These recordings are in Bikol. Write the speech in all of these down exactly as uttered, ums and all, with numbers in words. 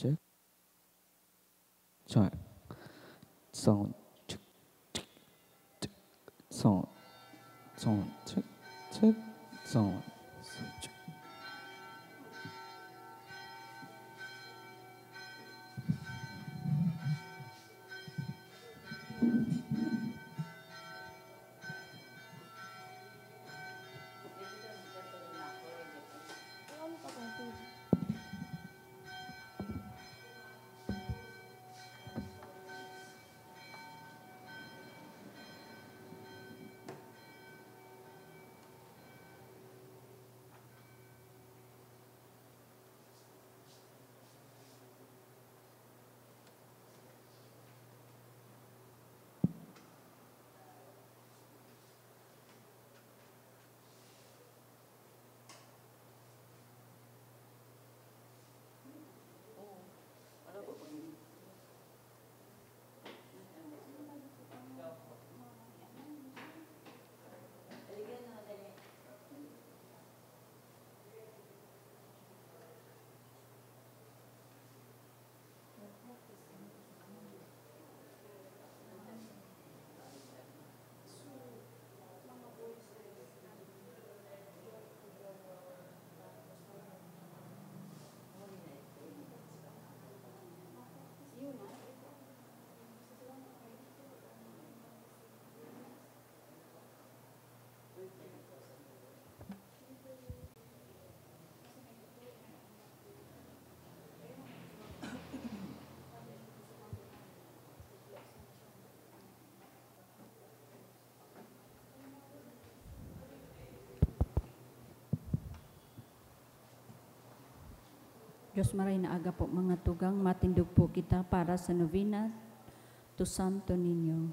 Check. Check. Sound. Check. Check. Check. Sound. Sound. Check. Check. Sound. Sound. Check. Diyos maray na aga po, mga tugang, matindog po kita para sa novena to Santo Niño.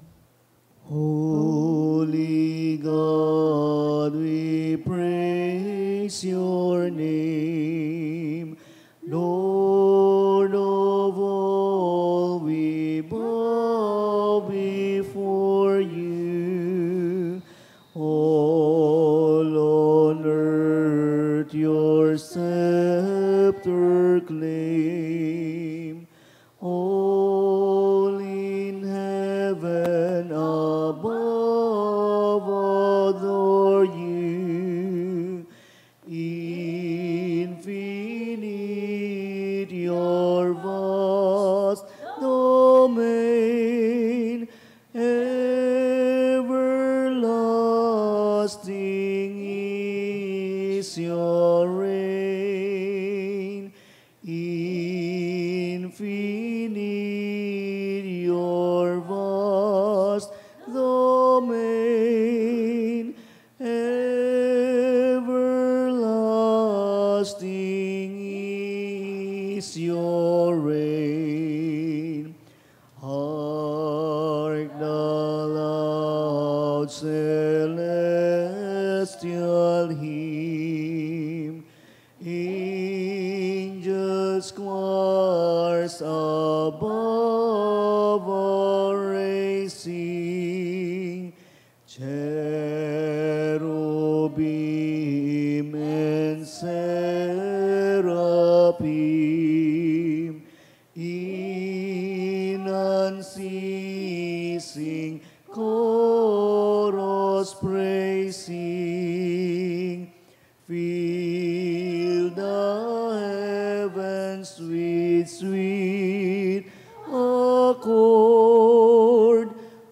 Holy God, we praise your name. Lord of all, we bow before you. All on earth your scepter claim. All in heaven above adore you. Infinite your vast domain, everlasting is your reign. Infinite your vast domain, everlasting is your reign. Hark the loud celestial hymn, angels' choirs above are raising, cherubim and seraphim in unceasing chorus praising. Fill the heavens with sweet accord.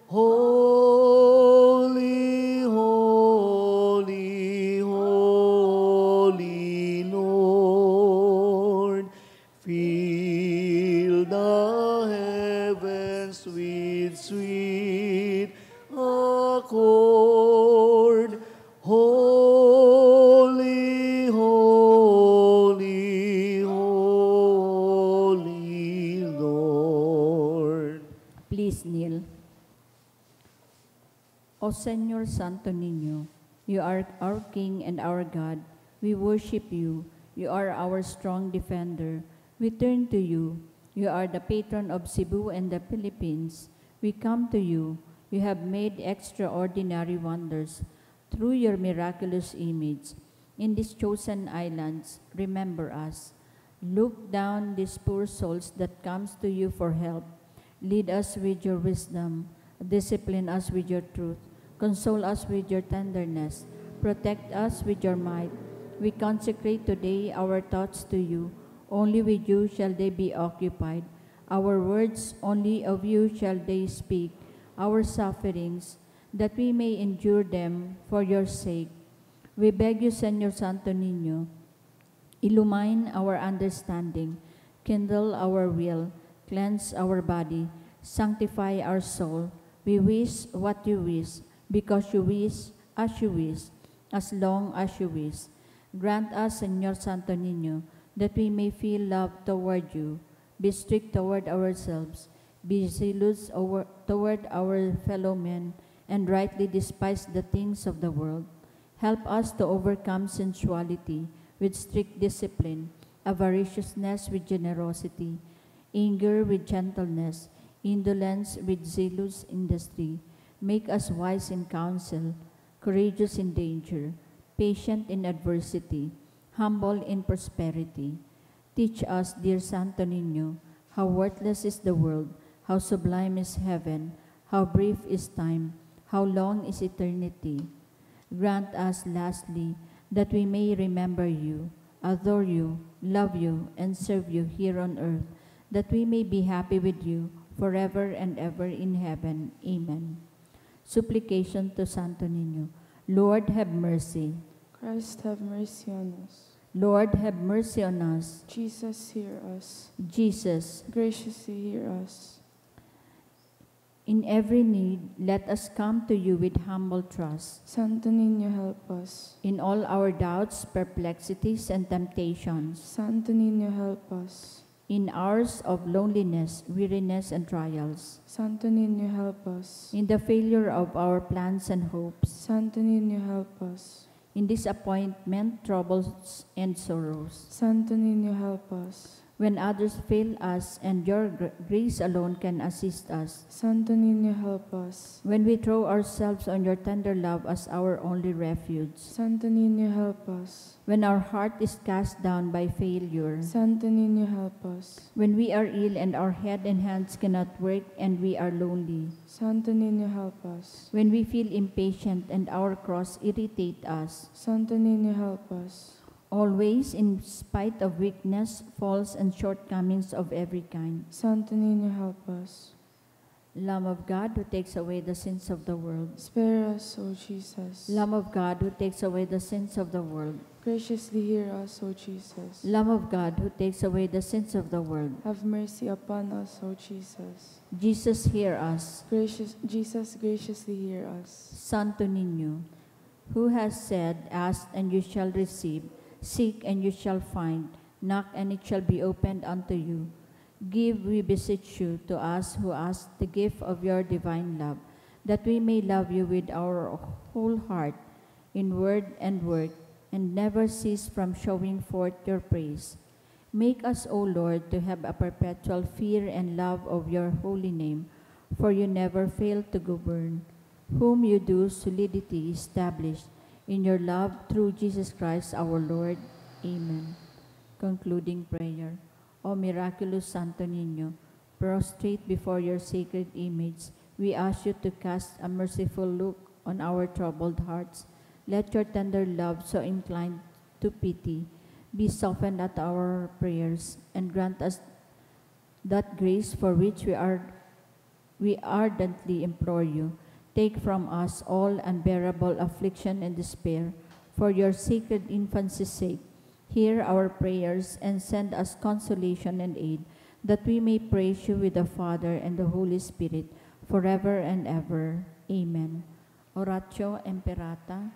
Holy, holy, holy Lord. Fill the heavens with sweet accord. Holy, holy, holy Lord. Please kneel. O Señor Santo Niño, you are our King and our God. We worship you. You are our strong defender. We turn to you. You are the patron of Cebu and the Philippines. We come to you. You have made extraordinary wonders through your miraculous image. In these chosen islands, remember us. Look down these poor souls that comes to you for help. Lead us with your wisdom. Discipline us with your truth. Console us with your tenderness. Protect us with your might. We consecrate today our thoughts to you. Only with you shall they be occupied. Our words, only of you shall they speak. Our sufferings, that we may endure them for your sake. We beg you, Señor Santo Niño, illumine our understanding, kindle our will, cleanse our body, sanctify our soul. We wish what you wish, because you wish as you wish, as long as you wish. Grant us, Señor Santo Niño, that we may feel love toward you, be strict toward ourselves, be zealous over, toward our fellow men, and rightly despise the things of the world. Help us to overcome sensuality with strict discipline, avariciousness with generosity, anger with gentleness, indolence with zealous industry. Make us wise in counsel, courageous in danger, patient in adversity, humble in prosperity. Teach us, dear Santo Niño, how worthless is the world, how sublime is heaven, how brief is time, how long is eternity. Grant us, lastly, that we may remember you, adore you, love you, and serve you here on earth, that we may be happy with you forever and ever in heaven. Amen. Supplication to Santo Niño. Lord, have mercy. Christ, have mercy on us. Lord, have mercy on us. Jesus, hear us. Jesus. Graciously hear us. In every need, let us come to you with humble trust. Santo Niño, help us. In all our doubts, perplexities, and temptations. Santo Niño, help us. In hours of loneliness, weariness, and trials. Santo Niño, help us. In the failure of our plans and hopes. Santo Niño, help us. In disappointment, troubles, and sorrows. Santo Niño, help us. When others fail us and your gr-, grace alone can assist us. Santo Niño, help us. When we throw ourselves on your tender love as our only refuge. Santo Niño, help us. When our heart is cast down by failure. Santo Niño, help us. When we are ill and our head and hands cannot work and we are lonely. Santo Niño, help us. When we feel impatient and our cross irritate us. Santo Niño, help us. Always, in spite of weakness, faults, and shortcomings of every kind. Santo Niño, help us. Lamb of God, who takes away the sins of the world. Spare us, O Jesus. Lamb of God, who takes away the sins of the world. Graciously hear us, O Jesus. Lamb of God, who takes away the sins of the world. Have mercy upon us, O Jesus. Jesus, hear us. Gracious, Jesus, graciously hear us. Santo Niño, who has said, "Ask and you shall receive, seek and you shall find, knock and it shall be opened unto you." Give, we beseech you, to us who ask the gift of your divine love, that we may love you with our whole heart, in word and work, and never cease from showing forth your praise. Make us, O Lord, to have a perpetual fear and love of your holy name, for you never fail to govern, whom you do solidity establish in your love through Jesus Christ our Lord. Amen. Concluding prayer. O miraculous Santo Niño, prostrate before your sacred image, we ask you to cast a merciful look on our troubled hearts. Let your tender love, so inclined to pity, be softened at our prayers, and grant us that grace for which we are, we ardently implore you. Take from us all unbearable affliction and despair, for your sacred infancy's sake. Hear our prayers and send us consolation and aid, that we may praise you with the Father and the Holy Spirit, forever and ever. Amen. Oratio Imperata.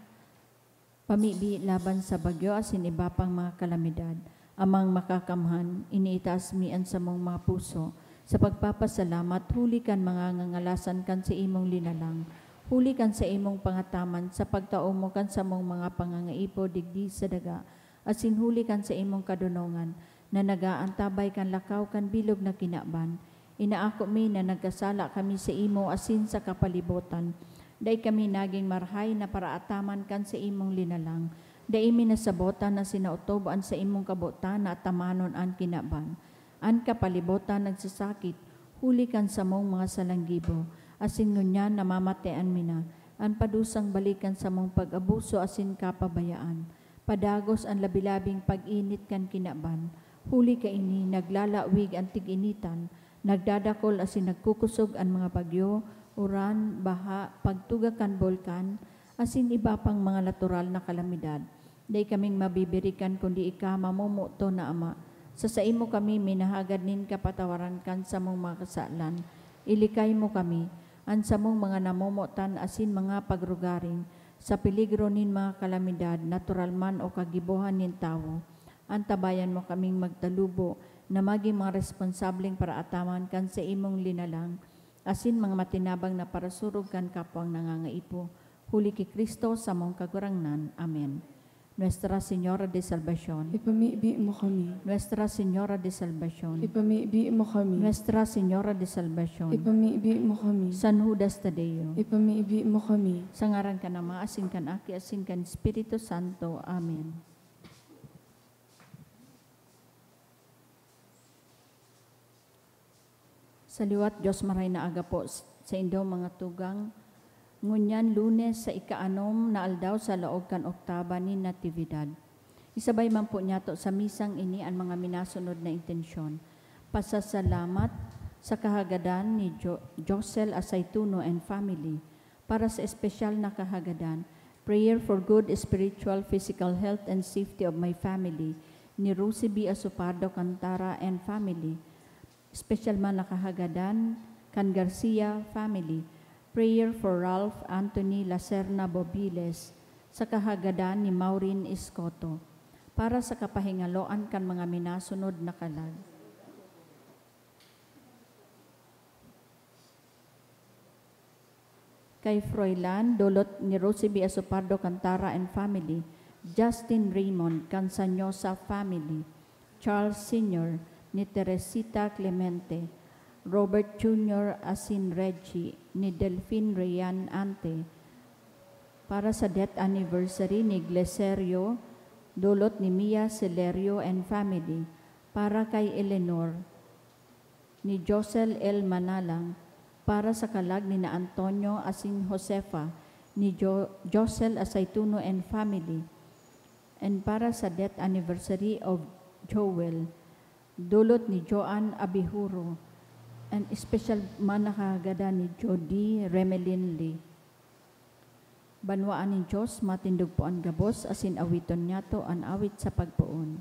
Pamibi laban sa bagyo asin iba pang mga kalamidad. Amang Makakamhan, iniitaas mi an samong mga puso sa pagpapasalamat huli kan mga ngangalasan kan saimong linalang, huli kan saimong pangataman sa pagtao mo kan samong mga pangangaipo digdi sa daga, asin huli kan saimong kadonongan na nag-aantabay kan lakaw kan bilog na kinaban. Inaako mi na nagkasala kami saimo asin sa kapalibotan. Dai kami nagin marahay na paraataman kan saimong linalang. Dai mi nasabotan na sinaotob an saimong kabotan na atamanon an kinaban. An kapalibotan nagsasakit, huli kan samong mga salanggibo, asin ngunyan namamatean mi na. An padusang balik kan samong pag-abuso asin kapabayaan. Padagos an labi-labing pag-init kan kinaban. Huli kaini, naglalawig an tig-initan, nagdadakol asin nagkukosog an mga bagyo, uran, baha, pagtuga kan bulkan, asin iba pang mga natural na kalamidad. Dai kaming mabibirikan kundi ika, mamomoton na Ama. Sa saimo kami minahagad nin kapatawaran kan samong mga kasalan. Ilikay mo kami, an samong mga namomotan asin mga pagrugaring, sa peligro nin mga kalamidad, natural man o kagibohan nin tawo. Antabayan mo kaming magtalubo na magin mga responsableng paraataman kan saimong linalang, asin mga matinabang na parasurog kan kapwang nangangaipo. Huli ki Cristo, samong Kagurangnan. Amen. Nuestra Señora de Salvacion. Ipamibi mo kami. Nuestra Señora de Salvacion. Ipamibi mo kami. Nuestra Señora de Salvacion. Ipamibi mo kami. San Judas Tadeo. Ipamibi mo kami. Sa ngaran kan Ama, asin kan Aki, asin kan Espiritu Santo. Amen. Sa liwat, Dios, maray na aga po s-, saindo, mga tugang. Ngunyan, Lunes, sa ikaanom na aldaw sa laog kan oktaba nin Natividad. Isabay man po niyato sa misang ini an mga minasunod na intensyon. Pasasalamat sa kahagadan ni Jo-, Josel Asaytuno and family. Para sa espesyal na kahagadan, prayer for good spiritual, physical health and safety of my family, ni Rosie B. Asopardo Cantara and family. Espesyal man na kahagadan kan Garcia family, prayer for Ralph Anthony Lacerna Bobiles, sa kahagadan ni Maureen Escoto, para sa kapahingaloan kan mga minasunod na kalag. Kay Froilan, dulot ni Rosie B. Asopardo Cantara and family, Justin Raymond, Cansanyosa family, Charles Senior, ni Teresita Clemente, Robert Junior asin Reggie, ni Delfin Rayan Ante, para sa death anniversary ni Gleserio, dulot ni Mia Celerio and family, para kay Eleanor, ni Josel L. Manalang, para sa kalag ni na Antonio asin Josefa, ni Jo-, Josel Asaytuno and family, and para sa death anniversary of Joel, dulot ni Joan Abihuro, and special man na kahagadan ni Jody Remelin Lee. Banwaan nin Dios, matindog po an gabos, asin awiton niyato an awit sa pagpoon.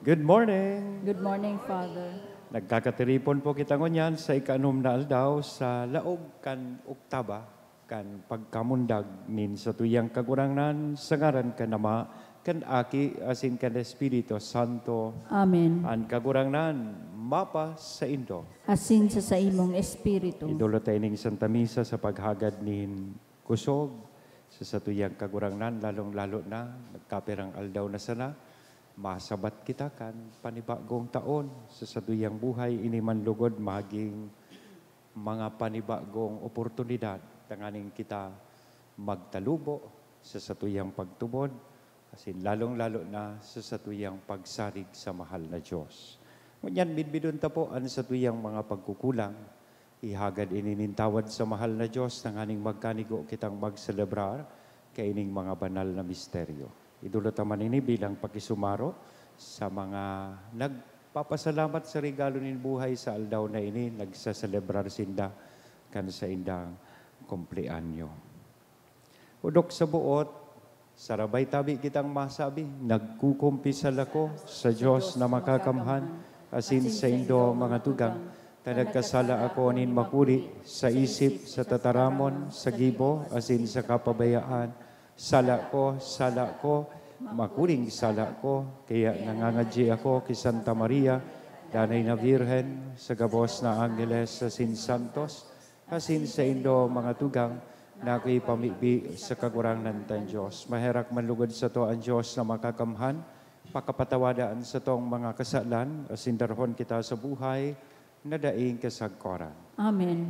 Good morning. Good morning, Father. Nagkakatiripon po kita ngunyan sa ikaanom na aldaw sa laog kan oktaba kan pagkamundag nin satuyang Kagurangnan, sa ngaran kan Ama, kan Aki, asin kan Espiritu Santo. Amen. An Kagurangnan mapa saindo. Asin sa saimong espiritu. Idulot ta ining Santa Misa sa paghagad nin kusog sa satuyang Kagurangnan, lalong-lalo na nagkapirang aldaw na sana, masabat kita kan panibagong taon. Sa satuyang buhay, ini man lugod maging mga panibagong oportunidad tanganing kita magtalubo sa satuyang pagtubod, asin lalong-lalo na sa satuyang pagsarig sa mahal na Dios. Ngunyan, bidbidon ta po an satuyang mga pagkukulang. Ihagad ini nin tawad sa mahal na Dios tanganing magkanigo kitang magselebrar kaining mga banal na misteryo. Idulot ta man ini bilang pakisumaro sa mga nagpapasalamat sa regalo nin buhay sa aldaw na ini, nagseselebrar sinda kan saindang kumpleanyo. Odok sa buot, sarabay tabi kitang masabi, "Nagkukumpisal ako sa Dios na makakamhan, asin saindo, mga tugang, ta nagkasala ako nin makuri sa isip, sa tataramon, sa gibo, asin sa kapabayaan." Sala ko, sala ko, makuling sala ko. Kaya nangangadyi ako ki Santa Maria, danay na Birhen, sa gabos na angheles asin santos, asin saindo, mga tugang, na ako'y pamibi sa Kagurangnan tang Dios. Maherak man lugod sato an Dios na Makakamhan, pakapatawadan satong mga kasalan, asin darahon kita sa buhay na daing kasagkoran. Amen.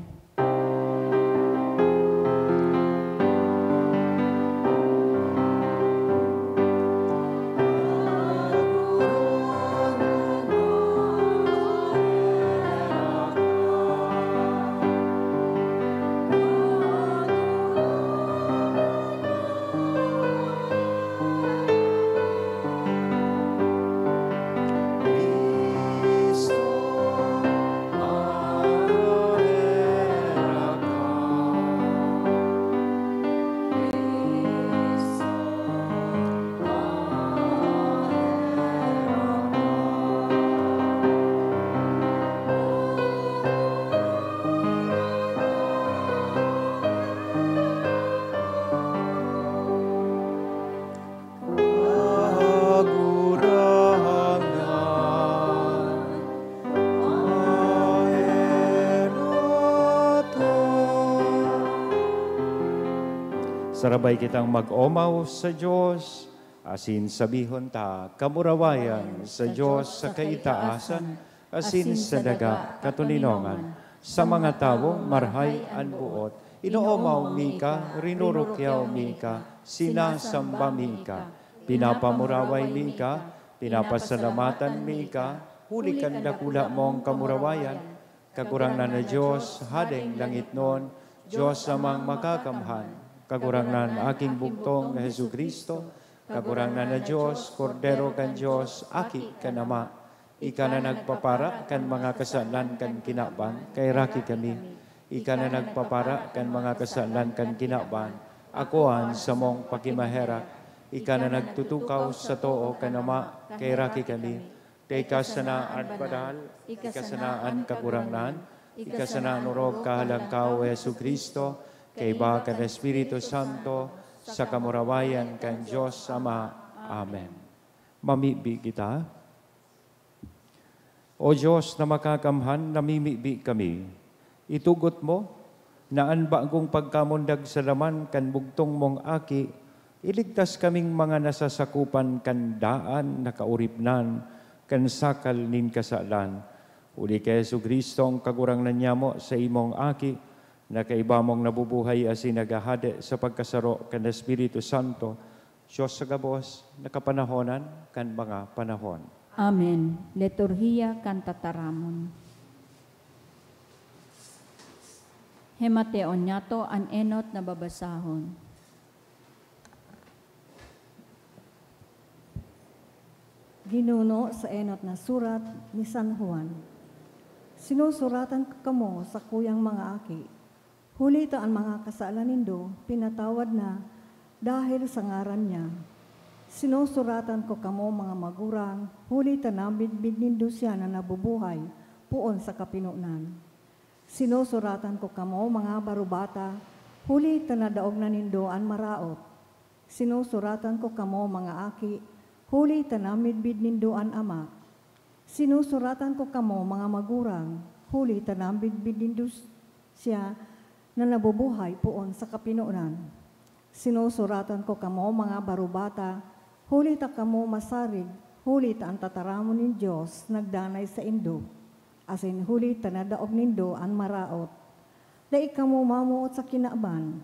Kagurangnan, maherak ka. Sarabay kitang mag-omaw sa Dios, asin sabihon ta, "Kamurawayan sa Dios sa kaitaasan, asin sa daga katoninongan, sa mga tawong marhay an boot. Inoomaw mi ka, rinurukyaw mi ka, sinasamba mi ka, pinapamuraway mi ka, pinapasalamatan mi ka, huli kan dakula mong kamurawayan, Kagurangnan na Dios, Hadeng langitnon, Dios Amang Makakamhan, Kagurangnan, Aking bugtong na Jesu-Cristo, Kagurangnan na Dios, Kordero kan Dios, Aki kan Ama. Ika na nagpapara kan mga kasalan kan kinaban, kaheraki kami. Ika na nagpapara kan mga kasalan kan kinaban, akoa an samong pakimaherak. Ika na nagtutukaw sa too kan Ama, kaheraki kami. Dai ka sana an banal, ika sana an kagurangnan, ika sana an orog kahalangkaw, Jesu-Cristo, kaiba kan Espiritu Santo, sa kamurawayan kan Dios Ama. Amen. Mamibi kita. O Dios na Makakamhan, namimibi kami. Itugot mo na an bagong pagkamundag sa laman kan bugtong mong Aki, iligtas kaming mga nasasakopan kan daan na kauripnan kan sakal nin kasalan. Huli ki Jesu-Cristo, an Kagurangnan nyamo, sa imong Aki, na kaiba mong nabubuhay asin naghahade sa pagkasaro kan Espiritu Santo, Dios sa gabos, na kapanahonan kan mga panahon. Amen. Liturhiya kan Tataramon. Hemateon niyato an enot na babasahon. Ginuno sa enot na surat ni San Juan. Sinusuratan ko kamo, sakuyang mga aki, huli ta an mga kasalan nindo pinatawad na dahel sa ngaran niya. Sinusuratan ko kamo, mga magurang, huli ta namidbid nindo siya na nabubuhay poon sa kapinonan. Sinusuratan ko kamo, mga barubata, huli ta nadaog na nindo an maraot. Sinusuratan ko kamo, mga aki, huli ta namidbid nindo an Ama. Sinusuratan ko kamo, mga magurang, huli ta namidbid nindo siya na nabubuhay poon sa kapinonan. Sinusuratan ko kamo, mga barubata, huli ta kamo masarig, huli ta an tataramon nin Dios nagdanay saindo, asin huli ta nadaog nindo an maraot. Dai kamo mamoot sa kinaban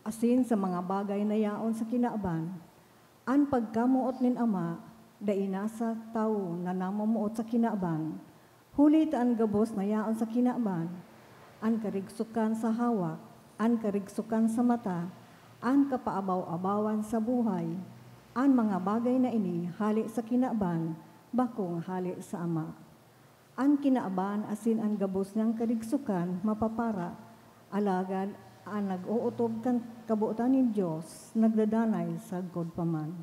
asin sa mga bagay na yaon sa kinaban. An pagkamoot nin Ama dai nasa tawo na namomoot sa kinaban, huli ta an gabos na yaon sa kinaban, an karigsokan sa hawak, an karigsokan sa mata, an kapaabaw-abawan sa buhay, an mga bagay na ini hale sa kinaban, bakong hale sa Ama. An kinaban asin an gabos niyang karigsokan mapapara, alagad an nag-ootob kan kabotan nin Dios nagdadanay sagkod pa man.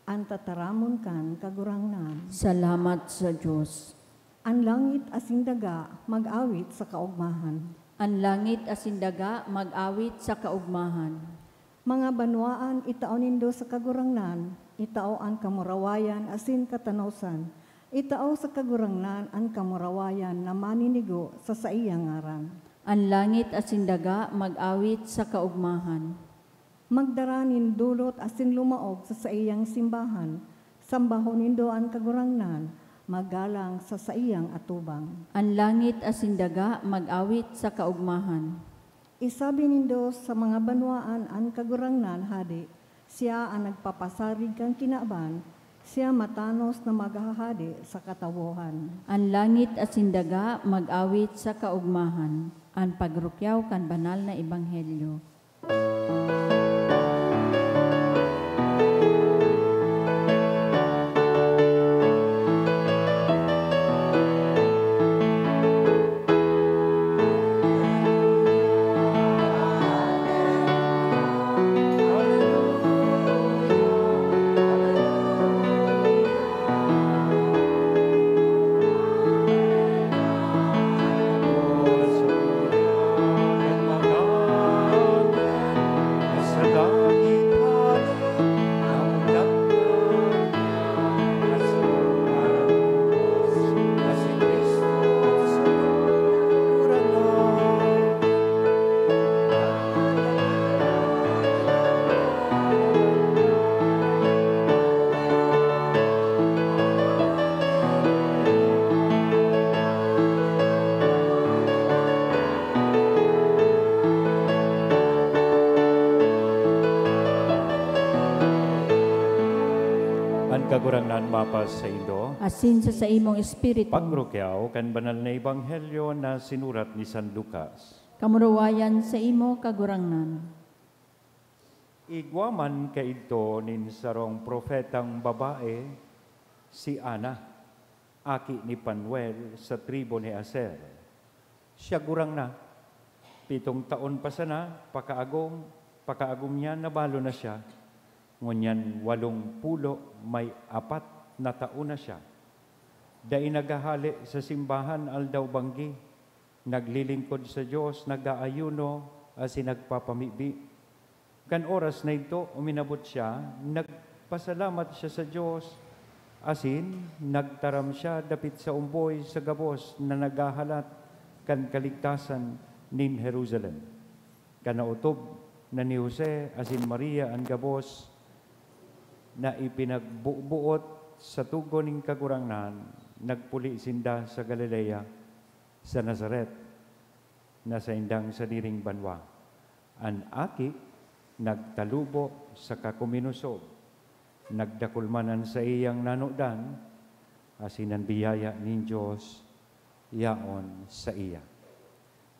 An tataramon kan Kagurangnan. Salamat sa Dios. An langit asin daga mag-awit sa kaogmahan. An langit asin daga mag-awit sa kaogmahan. Mga banwaan, itao nindo sa Kagurangnan, itao an kamurawayan asin katanosan, itao sa Kagurangnan an kamurawayan na maninigo sa saiyang ngaran. An langit asin daga mag-awit sa kaogmahan. Magdara nin dolot asin lumaog sa saiyang simbahan, sambahon nindo an Kagurangnan, magalang sa saiyang atubang. An langit asin daga mag-awit sa kaogmahan. Isabi nindo sa mga banwaan an Kagurangnan Hadi, siya an nagpapasarig kan kinaban, siya matanos na maghahade sa katawohan. An langit asin daga mag-awit sa kaogmahan. An pagrukyaw kan banal na ebanghelyo. An Kagurangnan mapasaindo. Asin sa saimong espiritu. Pagrukyaw kan banal na ebanghelyo na sinurat ni San Lucas. Kamurawayan saimo, Kagurangnan. Igwa man kaidto nin sarong propetang babae, si Ana, aki ni Fanuel, sa tribu ni Aser. Siya gurang na, pitong taon pa sana pakaagom, pakaagom niya nabalo na siya, ngunyan walong pulo may apat na taon na siya. Dai naghahale sa simbahan aldaw-banggi, naglilingkod sa Dios, nag-aayuno, asin nagpapamibi. Kan oras na idto, uminabot siya, nagpasalamat siya sa Dios, asin nagtaram siya dapit sa omboy sa gabos na naghahalat kan kaligtasan nin Jerusalem. Kan naotob na ni Jose asin Maria an gabos na ipinagbubuot sa tugon nin Kagurangnan, nagpuli sinda sa Galilea, sa Nazaret, na saindang sadiring banwa. An aki nagtalubo saka kuminusob. Nagdakul man an saiyang nanodan, asin an biyaya nin Dios yaon saiya.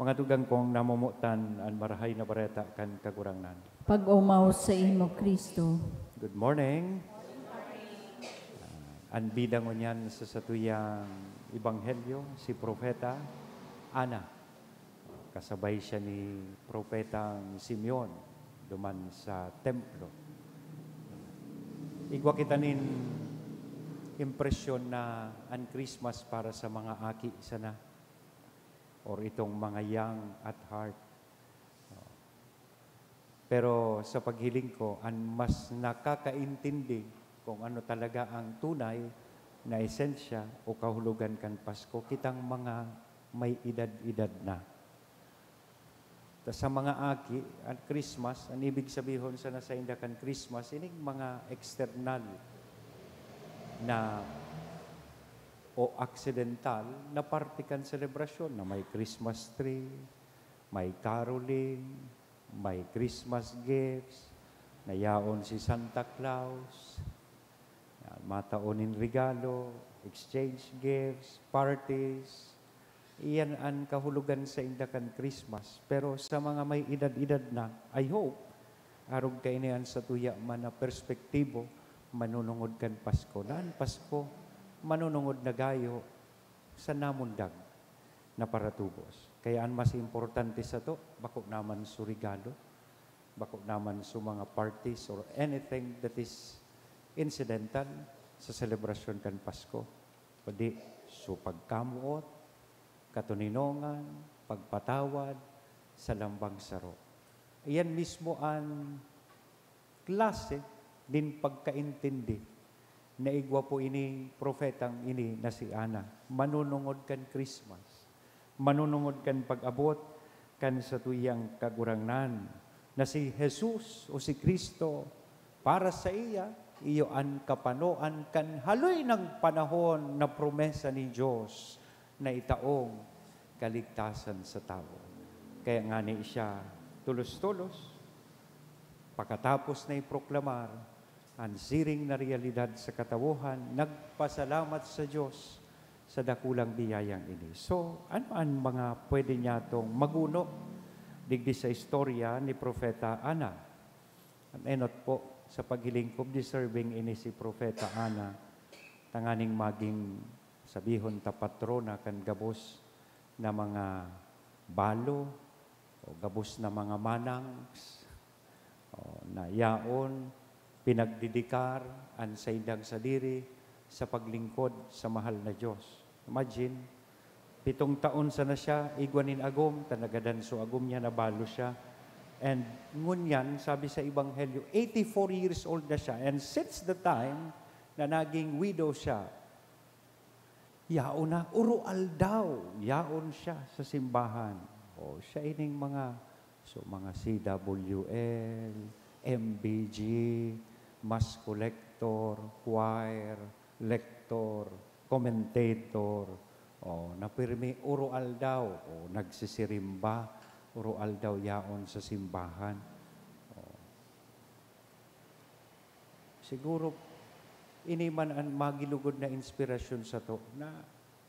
Mga tugang kong namomotan, an Marahay na Bareta kan Kagurangnan. Pag-omaw saimo, Cristo. Good morning. Ah, an bida ngunyan sa satuyang ebanghelyo, si Propeta Ana. Kasabay siya ni Propetang Simeon duman sa templo. Igwa kita nin impresyon na an Christmas para sa mga aki sana, or itong mga young at heart. Pero sa paghiling ko, an mas nakakaintindi kung ano talaga ang tunay na esensya o kahulogan kan Pasko, kitang mga may edad-edad na. Ta sa mga aki, an Christmas, an ibig sabihon sana sainda kan Christmas, ining mga external na o aksidental na parte kan selebrasyon, na may Christmas tree, may caroling, may Christmas gifts, na yaon si Santa Claus, na matao nin regalo, exchange gifts, parties. Iyan an kahulogan sainda kan Christmas. Pero sa mga may edad-edad na, I hope, arog kaini an satuya man na perspektibo, manunungod kan Pasko. Na an Pasko, manunungod na gayo sa namundag na paratubos. Kaya an mas importante sato, bako naman su regalo, bako naman su mga parties or anything that is incidental sa selebrasyon kan Pasko, kundi su pagkamoot, katoninongan, pagpatawad, sa lambang saro. Iyan mismo an klase nin pagkaintindi na igwa po ining propetang ini na si Ana, manunungod kan Christmas, manunungod kan pag-abot kan satuyang Kagurangnan, na si Jesus o si Cristo, para saiya, iyo an kapanoan kan haloy nang panahon na promesa nin Dios na itaong kaligtasan sa tawo. Kaya ngani siya tolos-tolos, pakatapos na iproklamar an siring na realidad sa katawohan, nagpasalamat sa Dios sa dakulang biyayang ini. So, ano an mga pwede niyatong maguno digdi sa istorya ni Propeta Ana? An enot po, sa paghilingkod, deserving ini si Propeta Ana, tanganing maging, sabihon ta, patrona kan gabos na mga balo o gabos na mga manangs, o, na yaon pinagdedikar an saindang sadiri sa paglingkod sa mahal na Dios. Imagine, pitong taon sana siya, igwa nin agom, ta nagadan so agom niya, nabalo siya. And ngunyan, sabi sa Ebanghelyo, eighty-four years old na siya. And since the time na naging widow siya, yaon na, uro-aldaw, yaon siya sa simbahan. O, siya ining mga, so, mga C W L, M B G, mass collector, choir, lector, commentator, o, na pirmi, uro-aldaw, o, nagsisirimba, uro-aldaw yaon sa simbahan. O. Siguro, ini man an magilugod na inspirasyon sato na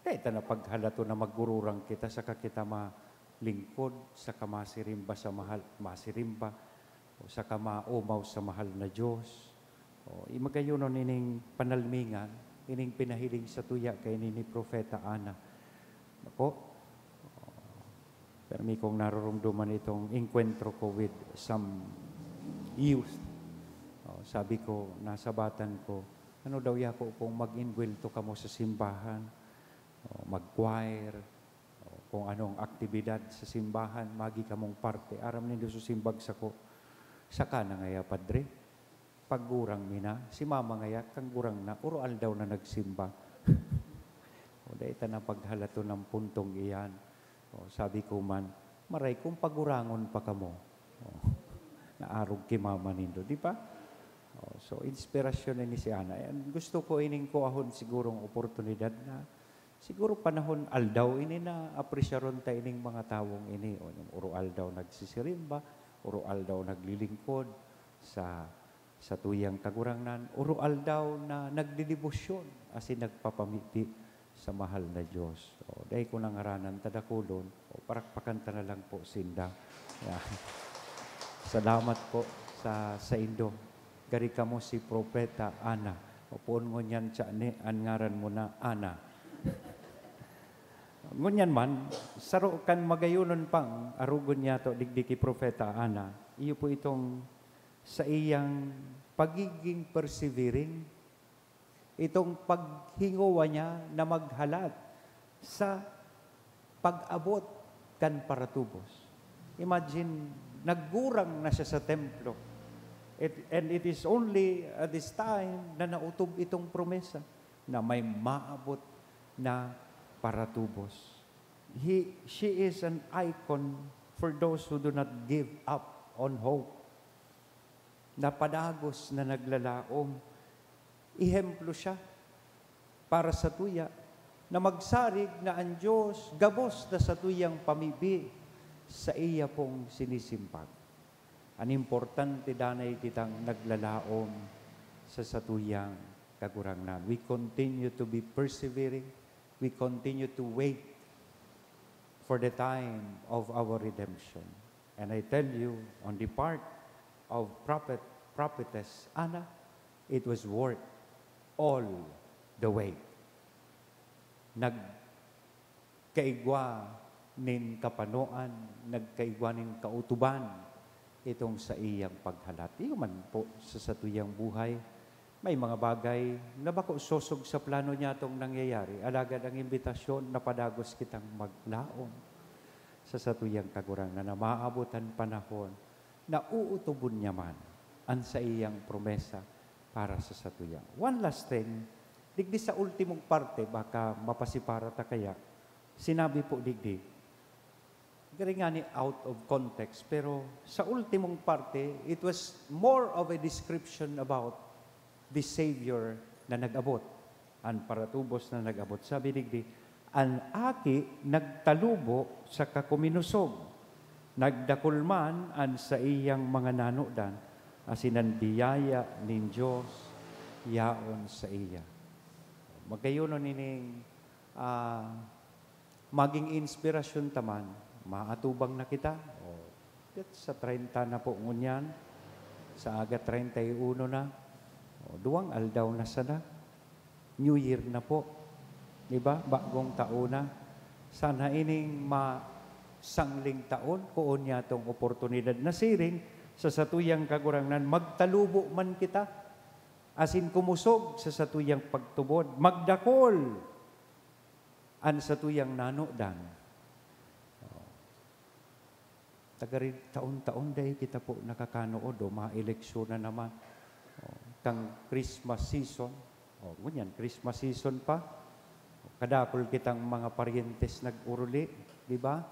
dai ta na paghalaton na magururang kita saka kita malingkod, saka masirimba sa mahal, masirimba, o saka maomaw sa mahal na Dios. O, i-, magayonon ining panalmingan, ining pinahiling satuya kaini ni Propeta Ana. Nako, permi kong naroromdoman itong engkwentro ko with some youth. O, sabi ko, nasabatan ko, "Ano daw yako kung mag-inbuwelto kamo sa simbahan? O, mag-choir? O, kung anong aktibidad sa simbahan, magi kamong parte. Aram nindo sa simbag sako." "Saka na ngaya, Padre?" Paggurang mi na, si mama ngaya kan gurang na, uro-aldaw na nagsimba. O, dai ta na paghalaton an puntong iyan. O, sabi ko man, "Maray kung pagurangon pa kamo." O, naarog ki mama nindo, di ba? O, so, inspirasyon ini si Ana. Ayan, gusto ko ining kuahon sigurong oportunidad na siguro panahon, aldaw ini na apresyaron ta ining mga tawong ini, o, yung uro-aldaw nagsisirimba, uro-aldaw naglilingkod sa satuyang Kagurangnan, uro-aldaw na nagdedebosyon asin nagpapamibi sa mahal na Dios. O, dai ko na ngaranan ta dakulon, o, parakpakan ta na lang po sinda. Yan. Salamat po sa saindo. Gari kamo si Propeta Ana. O, poon ngunyan siya ni, an ngaran mo na Ana. Ngunyan man, saro kan magayonon pang arogon niyato digdi ki Propeta Ana, iyo po itong saiyang pagiging persevering, itong paghingowa niya na maghalat sa pag-abot kan paratubos. Imagine, naggurang na siya sa templo. It, and it is only at this time na naotob itong promesa na may maabot na paratubos. He, she is an icon for those who do not give up on hope. Napadagos na naglalaom. Ehemplo siya para satuya na magsarig na an Dios gabos na satuyang pamibi sa iya pong sinisimbag. An importante, danay kitang naglalaom sa satuyang Kagurangnan. We continue to be persevering. We continue to wait for the time of our redemption. And I tell you, on the part of prophet, prophetess Anna, it was worth all the wait. Nagkaigwa nin kapanoan, nagkaigwa nin kautuban itong saiyang paghalat. Iyo man po sa satuyang buhay, may mga bagay na bako sosog sa plano niya itong nangyayari, alagad ang imbitasyon na padagos kitang maglaom sa satuyang Kagurangnan na maabot an panahon na uutubon niya man an saiyang promesa para sa satuya. One last thing, digdi sa ultimong parte, baka mapasipara ta kaya, sinabi po digdi, gari ngani out of context, pero sa ultimong parte, it was more of a description about the Savior na nag-abot, an paratubos na nag-abot. Sabi digdi, "An Aki nagtalubo sa kakuminosog, nagdakul man an saiyang mga nanodan, asin an biyaya nin Dios yaon saiya." Magayon nining, ah, maging inspirasyon ta man, maatubang na kita. O, sa treinta na po ngunyan, sa aga treinta y uno na, o, duwang aldaw na sana, New Year na po. Di ba? Bagong taon na. Sana ining ma-, sangling taon, kuon niya tong oportunidad na siring sa satuyang Kagurangnan, magtalubo man kita, asin kumosog sa satuyang pagtubod, magdakol an satuyang nanodan. O. Tagari-, taon-taon dai kita po nakakanood, o, maeleksyon na naman. O, kang Christmas season. O, ngunyan, Christmas season pa. O, kadakul kitang mga paryentes nag-oruli, di ba?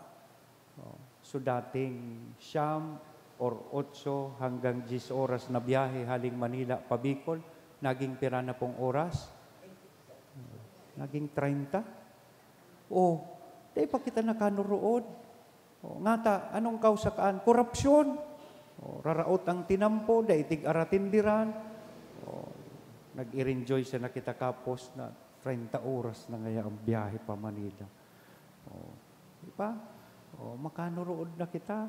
O, so dating siyam or otso hanggang diyes oras na biyahe haling Manila pa Bicol, naging pira na pong oras? Naging treinta. O, dai pa kita nakanurood. O, ngata, anong kausa kaan? Korupsyon. O, raraot ang tinampo, dai tig-aratindiran. O, nag-i-enjoy sana kita kapos na treinta oras na ngaya ang biyahe pa Manila. O, di ba? O, makanurood na kita.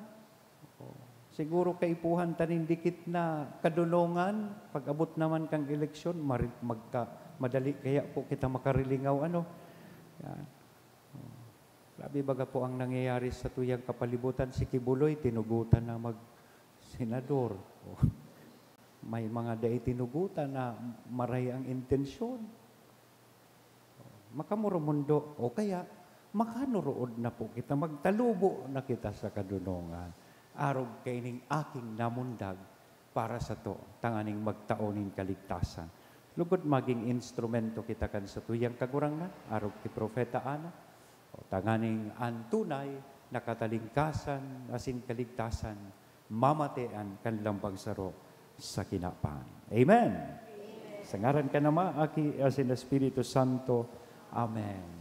O, siguro kaipuhan ta nin dikit na kadunongan, pag-abot naman kang eleksyon, mari-, magka-, madali kaya po kita makarilingaw, ano? Yan. O, grabe baga po ang nangyayari sa tuyang kapalibutan. Si Kibuloy, tinugutan na mag-senador. O, may mga dai tinugutan na maray ang intensyon. Makamoromundo, o kaya makanurood na po kita, magtalubo na kita sa kadunongan, arog kaining aking namundag para sato, tanganing magtao nin kaligtasan. Lugod magin instrumento kita kan satuyang Kagurangnan, arog ki Propeta Ana, o tanganing an tunay na katalingkasan asin kaligtasan mamatean kan lambang saro sa kinaban. Amen. Sa ngaran kan Ama, Aki, asin Espiritu Santo. Amen.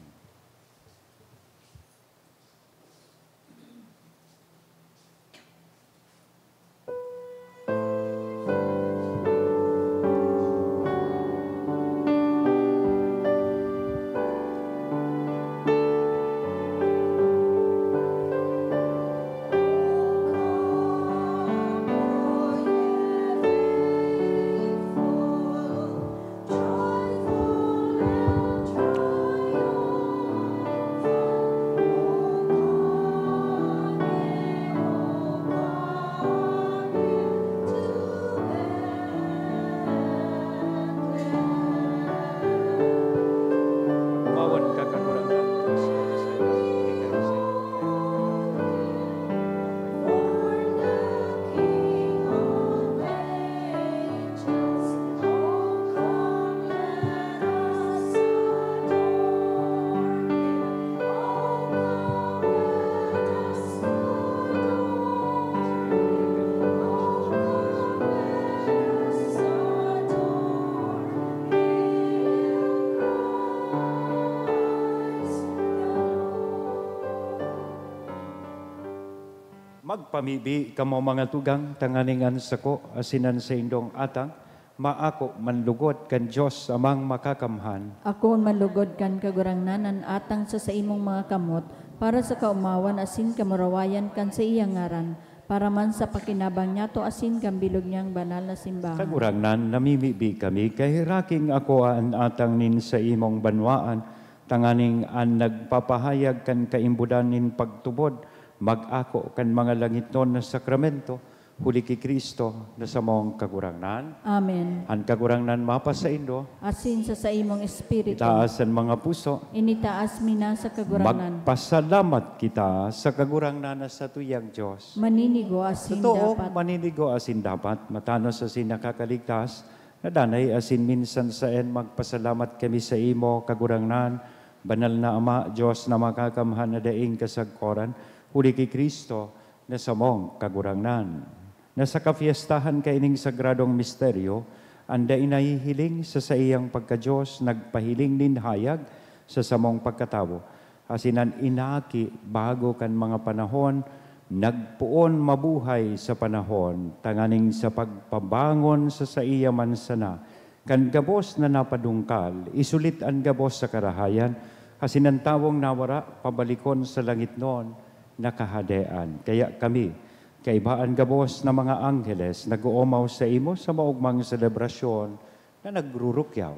Magpamibi kamo, mga tugang, tanganing an sako asin an saindong atang maako manlugod kan Dios Amang Makakamhan. Akoon manlugod kan Kagurangnan an atang sa saimong mga kamot, para sa kaomawan asin kamurawayan kan saiyang ngaran, para man sa pakinabang niyato asin kan bilog niyang banal na simbahan. Kagurangnan, namimibi kami, kaheraki akoa an atang nin saimong banwaan, tanganing an nagpapahayag kan kaimbodan nin pagtubod mag-ako kan mga langitnon na sakramento, Huli ki Cristo na samong Kagurangnan. Amen. An Kagurangnan mapasaindo. Asin sa saimong espiritu. Itaas an mga puso. Initaas mi na sa Kagurangnan. Magpasalamat kita sa Kagurangnan na satuyang Dios. Maninigo asin Totoo, dapat. Maninigo asin dapat, matanos asin nakakaligtas, na danay asin minsan saen magpasalamat kami sa imo, Kagurangnan, Banal na Ama, Dios na makakamhan na daing kasagkoran, huli ki Cristo, na samong Kagurangnan. Na sa kafiestahan kaining sagradong misteryo, an dai nahihiling sa saiyang pagka-Dios nagpahiling nin hayag sa samong pagkatawo, asin an inaki bago kan mga panahon nagpoon mabuhay sa panahon tanganing sa pagpabangon sa saiya man sana kan gabos na napadungkal, isulit an gabos sa karahayan, asin an tawong nawara pabalikon sa langitnon na kahadean. Kaya kami, kaibaan gabos na mga angheles, nag-oomaw saimo sa maogmang selebrasyon na nagrurukyaw.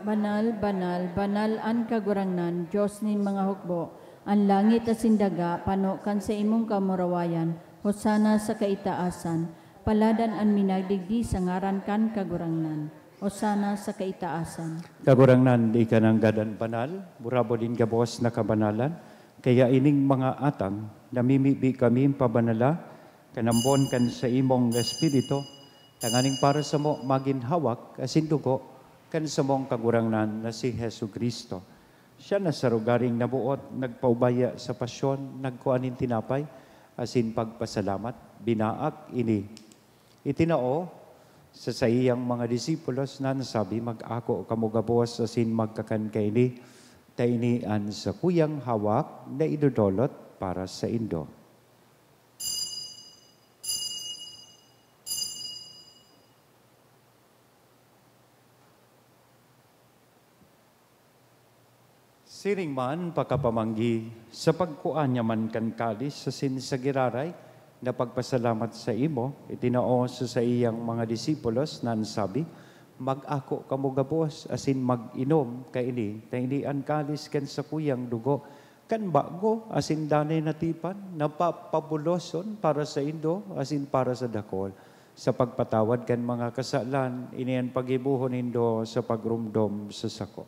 Banal, banal, banal an Kagurangnan, Dios nin mga hukbo. An langit asin daga pano kan saimong kamurawayan. Hosana sa kaitaasan. Paladan an minagdigdi sa ngaran kan Kagurangnan. Hosana sa kaitaasan. Kagurangnan, ika nanggad an banal, burabod nin gabos na kabanalan. Kaya ining mga atang, namimibi kami pabanala kan ambon kan saimong Espiritu, tanganing para samo magin hawak asin dugo kan samong Kagurangnan na si Jesu-Cristo. Siya na sa rogaring naboot, nagpaubaya sa pasyon, nagkua nin tinapay, asin pagpasalamat, binaak ini. Itinao sa saiyang mga disipulos na nasabi, "Mag-ako kamo gabos asin magkakan kaini, ta ini an sakuyang hawak na idodolot para saindo." Siring man pakapamanggi, sa pagkua niya man kan kalis asin sa giraray na pagpasalamat saimo, itinao sa saiyang mga disipulos na an sabi, "Mag-ako kamo gabos asin mag-inom kaini, ta ini an kalis kan sakuyang dugo kan bago asin danay na tipan na papabuloson para saindo asin para sa dakol, sa pagpatawad kan mga kasalan. Ini an paggibohon nindo sa pagromdom sa sako."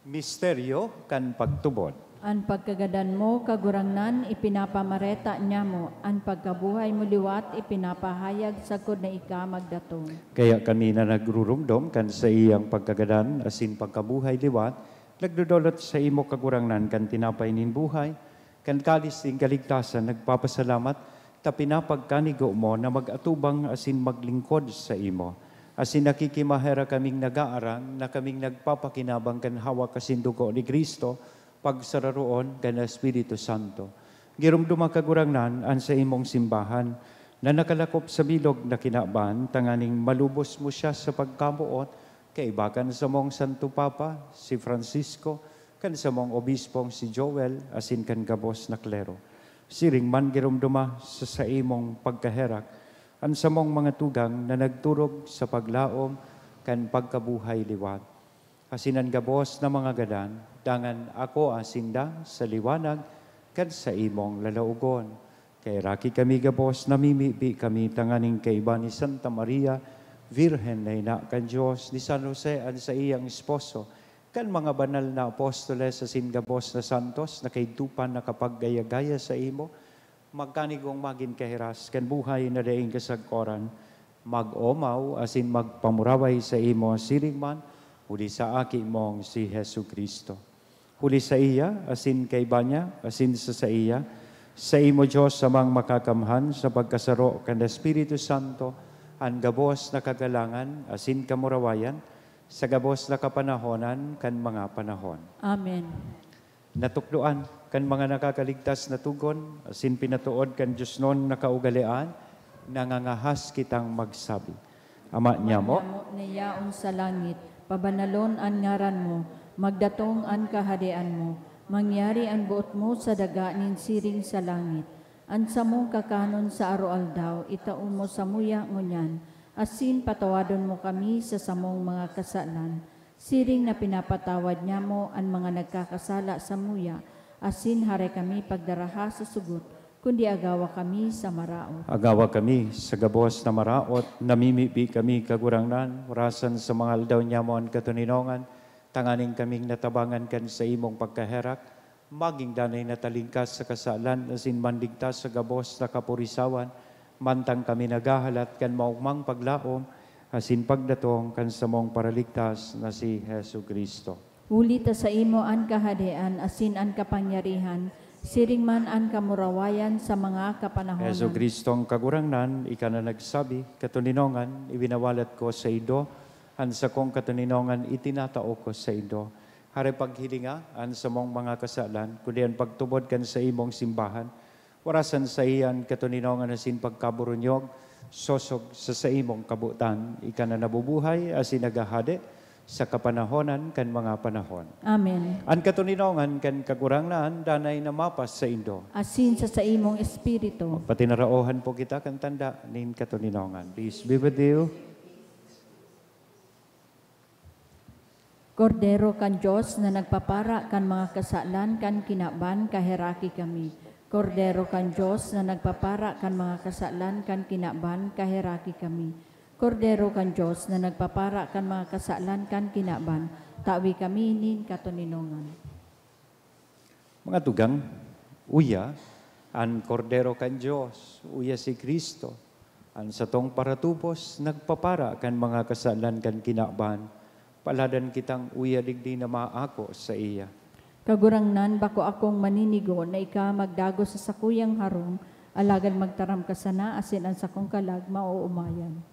Misteryo kan pagtubod. An pagkagadan mo, Kagurangnan, ipinapamareta niamo, an pagkabuhay mo liwat ipinapahayag sagkod na ika magdatong. Kaya kami na nagruromdom kan saiyang pagkagadan asin pagkabuhay liwat, nagdodolot saimo, Kagurangnan, kan tinapay nin buhay, kan kalis nin kaligtasan, nagpapasalamat ta pinapagkanigo mo na mag-atubang asin maglingkod saimo. Asin nakikimaherak kaming nag-aaram na kaming nagpapakinabang kan hawak asin dugo ni Cristo, pagsararoon kan Espiritu Santo. Giromdoma, Kagurangnan, an saimong simbahan na nakalakop sa bilog na kinaban, tanganing malubos mo siya sa pagkamoot, kaiba kan samong Santo Papa, si Francisco, kan samong obispong si Joel, asin kan gabos na klero. Siring man giromdoma sa saimong pagkaherak an samong mga tugang na nagturog sa paglaom kan pagkabuhay liwat. Asin an gabos na mga gadan, dangan akoa sinda sa liwanag kan saimong lalaogon. Kaheraki kami gabos, namimibi kami tanganing kaiba ni Santa Maria, Virgen na ina kan Dios, ni San Jose an saiyang esposo, kan mga banal na apostoles asin gabos na santos na kaidto pa nakapagaya-gaya saimo, magkanigong magin kahiras kan buhay na daing kasagkoran, mag-omaw asin magpamuraway saimo siring man huli sa Aki mong si Jesu-Cristo. Huli saiya, asin kaiba niya, asin sa saiya, saimo, Dios Amang Makakamhan, sa pagkasaro kan Espiritu Santo, an gabos na kagalangan asin kamurawayan, sa gabos na kapanahonan kan mga panahon. Amen. Natukdoan kan mga nakakaligtas na tugon, asin pinatood kan diosnon na kaugalean, nangangahas kitang magsabi, Ama niamo, Ama niamo na yaon sa langit, pabanalon an ngaran mo, magdatong an kahadean mo, mangyari an boot mo sa daga nin siring sa langit. An samong kakanon sa aroaldaw, itao mo samuya ngunyan, asin patawadon mo kami sa samong mga kasalan, Siring na pinapatawad niamo an mga nagkakasala samuya, asin hare kami pagdaraha sa sugot, kundi agawa kami sa maraot. Agawa kami sa gabos na maraot, namimibi kami, Kagurangnan, orasan sa mga aldaw niamo an katoninongan, tanganing kaming natabangan kan saimong pagkaherak, magin danay na talingkas sa kasalan asin manligtas sa gabos na kapurisawan, mantang kami naghahalat kan maogmang paglaom asin pagdatong kan samong Paraligtas na si Jesu-Cristo. Huli ta saimo an kahadean asin an kapangyarihan, siring man an kamurawayan sa mga kapanahonan. Jesu-Cristong Kagurangnan, ika na nagsabi, "Katoninongan, ibinawalat ko saindo, an sakong katoninongan itinatao ko saindo." Hare paghilinga an samong mga kasalan, kundi an pagtubod kan saimong simbahan. Orasan saiya an katoninongan asin pagkaburunyog, sosog sa saimong kabotan. Ika na nabubuhay asin naghahade sa kapanahonan kan mga panahon. Amen. An katoninongan kan Kagurangnan danay na mapas saindo. Asin sa saimong espiritu. Patinaraohan po kita kan tanda nin katoninongan. Peace be with you. Kordero kan Dios na nagpapara kan mga kasalan kan kinaban, kaheraki kami. Kordero kan Dios na nagpapara kan mga kasalan kan kinaban, kaheraki kami. Kordero kan Dios na nagpapara kan mga kasalan kan kinaban, tawi kami nin katoninongan. Mga tugang, uya an Kordero kan Dios, uya si Cristo, an satong paratubos, nagpapara kan mga kasalan kan kinaban. Paladan kitang uya digdi na maako saiya. Kagurangnan, bako akong maninigo na ika magdagos sa sakuyang harong, alagad magtaram ka sana asin an sakong kalag maoomayan.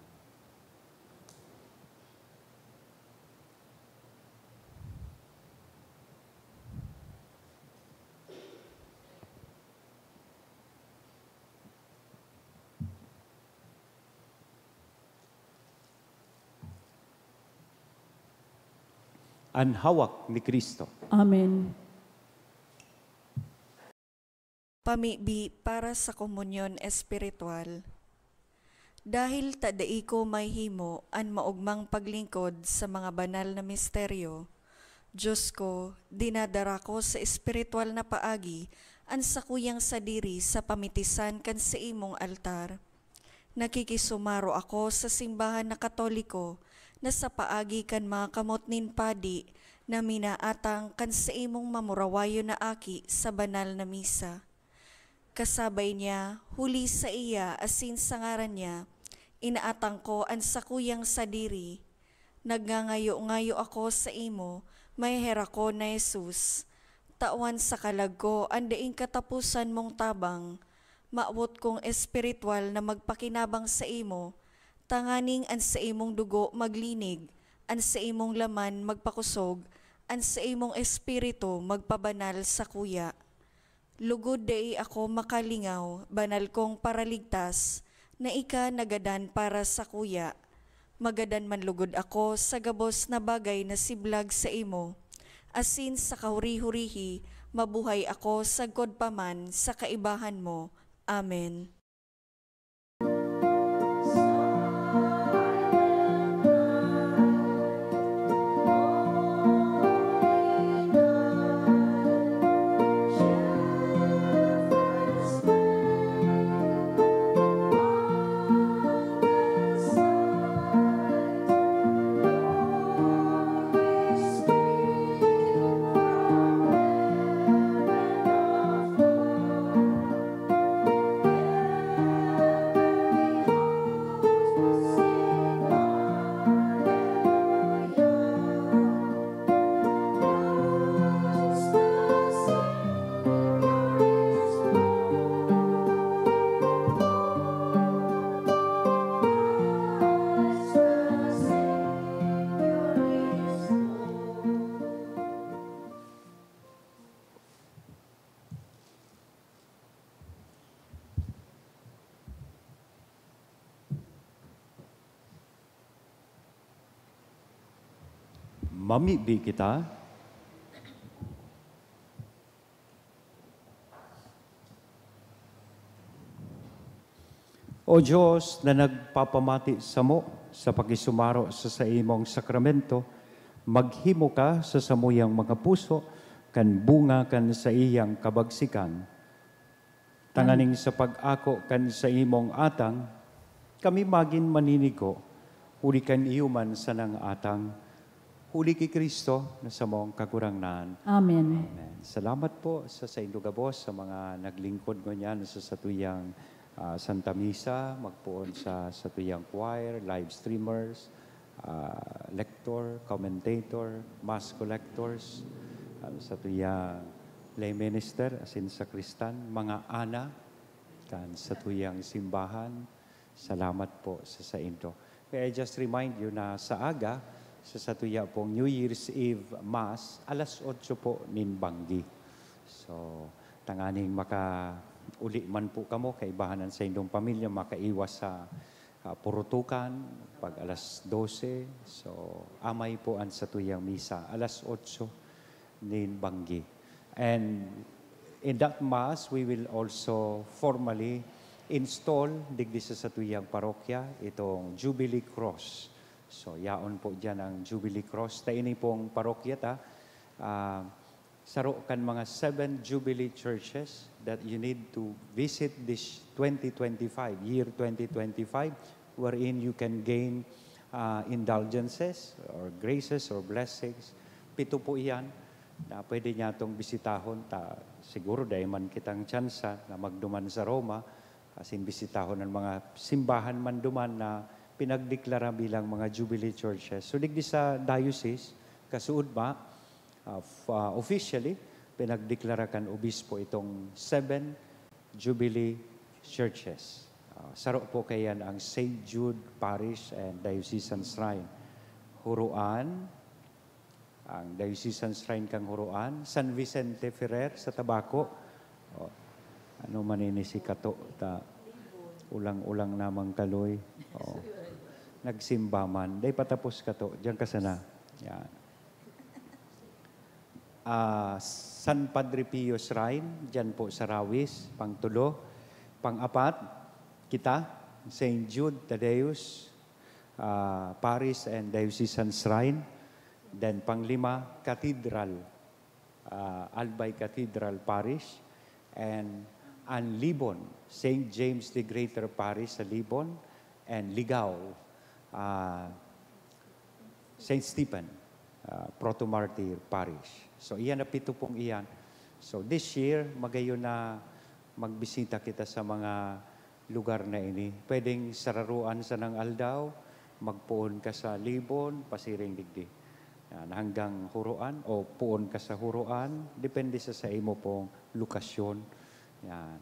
An hawak ni Cristo. Amen. Pamibi para sa komunyon espiritual. Dahil ta dai ko mahihimo an maogmang paglingkod sa mga banal na misteryo, Dios ko, dinadara ko sa espiritual na paagi an sakuyang sadiri sa pamitisan kan saimong altar. Nakikisumaro ako sa simbahan na Katoliko na sa paagi kan mga kamot nin padi na minaatang kan saimong mamurawayon na aki sa banal na misa. Kasabay niya, huli saiya asin sa ngaran niya, inaatang ko an sakuyang sadiri. Nagngangayo-ngayo ako saimo, maheherakon na Jesus. Tawan sa kalag ko an daing kataposan mong tabang. Mawot kong espiritual na magpakinabang saimo, tanganing an saimong dugo maglinig, an saimong laman magpakosog, an saimong espiritu magpabanal sakuya. Lugod dai ako makalingaw, banal kong Paraligtas, na ika nagadan para sakuya. Magadan man lugod ako sa gabos na bagay na siblag saimo, asin sa kahuri-hurihi mabuhay ako sagkod pa man sa kaibahan mo. Amen. Mamibi kita. O Dios na nagpapamati samo sa pakisumaro sa saimong sakramento, Maghimo ka sa samuyang mga puso kan bunga kan saiyang kabagsikan, tanganing sa pag-ako kan saimong atang, kami magin maninigo, huli kan iyo man sanang atang, huli ki Cristo na samong Kagurangnan. Amen. Amen. Salamat po sa saindo gabos, sa mga naglingkod ngunyan sa satuyang, ah, Santa Misa, magpoon sa satuyang choir, live streamers, ah, lector, commentator, mass collectors, ah, satuyang lay minister, asin sakristan, mga ana kan satuyang simbahan. Salamat po sa saindo. May I just remind you na sa aga, sa satuya pong New Year's Eve Mass, alas otso po nin banggi. So, tanganing makauli man po kamo, kaibahan an saindong pamilya, makaiwas sa, ah, purutukan, pag alas dose. So, amay po an satuyang misa, alas otso nin banggi. And in that Mass, we will also formally install digdi sa satuyang parokya itong Jubilee Cross. So, yaon po diyan ang Jubilee Cross. Ta ini pong parokya ta, ah, saro kan mga seven Jubilee churches that you need to visit this twenty twenty-five, year twenty twenty-five, wherein you can gain, ah, indulgences or graces or blessings. Pito po iyan na pwede niya itong bisitahon. Ta, siguro dai man kitang tsansa na magduman sa Roma, asin bisitahon ang mga simbahan man duman na pinagdeklara bilang mga Jubilee Churches. So, digdi sa diocese, kasuodma, ah, f-, ah, officially, pinagdeklara kan obispo itong seven Jubilee Churches. Ah, saro po kaiyan ang Saint Jude Parish and Diocesan Shrine. Huroan, ang Diocesan Shrine kan Huroan, San Vicente Ferrer sa Tabaco. Oh, ano man ini si Kato, ta ulang-ulang namang kaloy. Oh, nagsimba man. Dai patapos, Kato. Diyan ka sana. Yan. Ah, San Padre Pio Shrine, diyan po sa Rawis, pangtulo. Pang-apat, kita, Saint Jude Thaddeus, ah, Parish and Diocesan Shrine. Then, panglima, Cathedral, ah, Albay Cathedral Parish. And an Libon, Saint James the Greater Parish sa Libon. And Ligao, ah, Saint Stephen, ah, Proto-Martyr Parish. So, iyan na pito pong iyan. So, this year, magayon na magbisita kita sa mga lugar na ini. Pwedeng sararoan sanang aldaw, magpoon ka sa Libon, pasiring digdi. Yan, hanggang Huroan o poon ka sa Huroan, depende sa, sa imo pong lokasyon. Yan.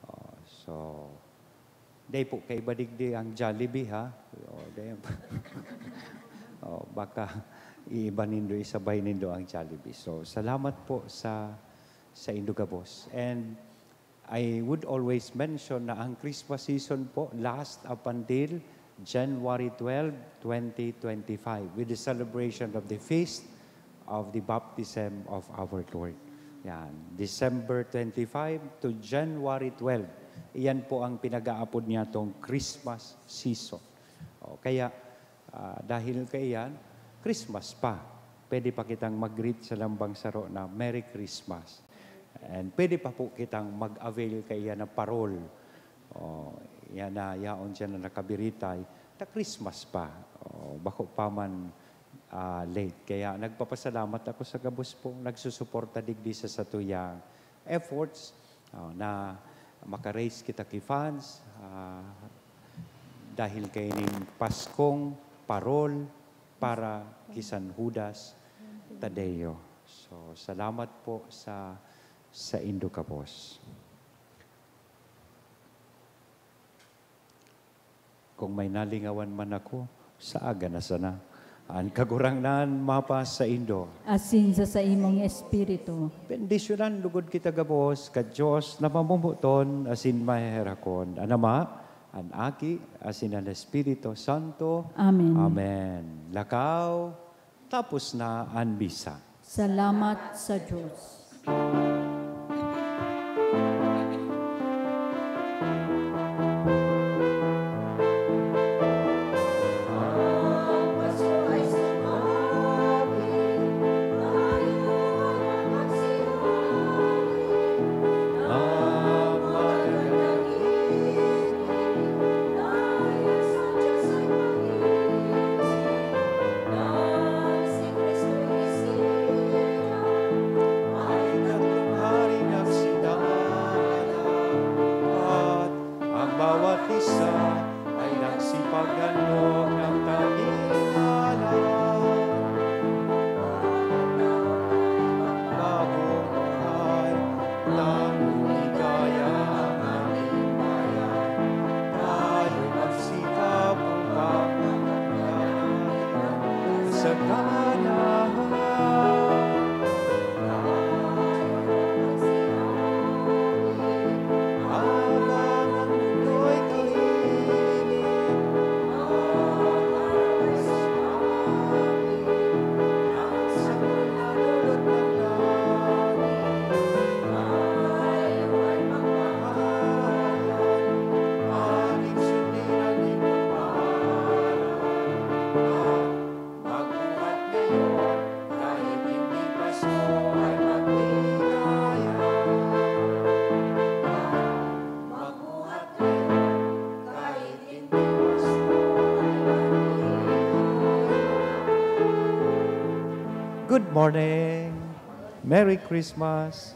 Oh, so, dai po kaiba digdi ang Jollibee, ha? Oh, dai. Oh, baka iiba nindo, isabay nindo ang Jollibee. So, salamat po sa, sa indo gabos. And I would always mention na ang Christmas season po last up until January twelve, twenty twenty-five, with the celebration of the feast of the baptism of our Lord. Yan, December twenty-five to January twelve. Iyan po ang pinag-aapod niya tong Christmas season. O, kaya, ah, dahil kaiyan, Christmas pa. Pwede pa kitang mag-greet sa lambang saro na, "Merry Christmas." And pwede pa po kitang mag-avail kaiyan na parol. O, yan na, yaon siya na nakabiritay, ta Christmas pa. O, bako pa man, ah, late. Kaya nagpapasalamat ako sa gabos pong nagsusuporta digdi sa satuyang efforts, o, na maka-raise kita ki funds, ah, dahil kaining Paskong parol para ki San Judas Tadeo. So, salamat po sa, sa indo gabos. Kung may nalingawan man ako, sa aga na sana. An Kagurangnan mapasaindo. Asin sa saimong espiritu. Bendisyonan lugod kita gabos ka Dios na mamomoton asin maheherakon. An Ama, an Aki, asin an Espiritu Santo. Amen. Amen. Lakaw, tapos na an misa. Salamat sa Dios. Bawat isa ay nagsipaghandog ng tanging malam. Bagong buhay, bagong ligaya ang ating bayan. Tayo magsikap upang makamtan ang kasaganahan. Habang ang mundo'y tahimik, ang araw ay sumabi, ang sanggol nalulutang langit. Tayo ay magpahayan, ating sundin ang ipagpaaral. Magbuhat ngayon, kahit hindi Pasko ay magligaya. Magbuhat ngayon, kahit hindi Pasko ay magligaya. Good morning. Merry Christmas.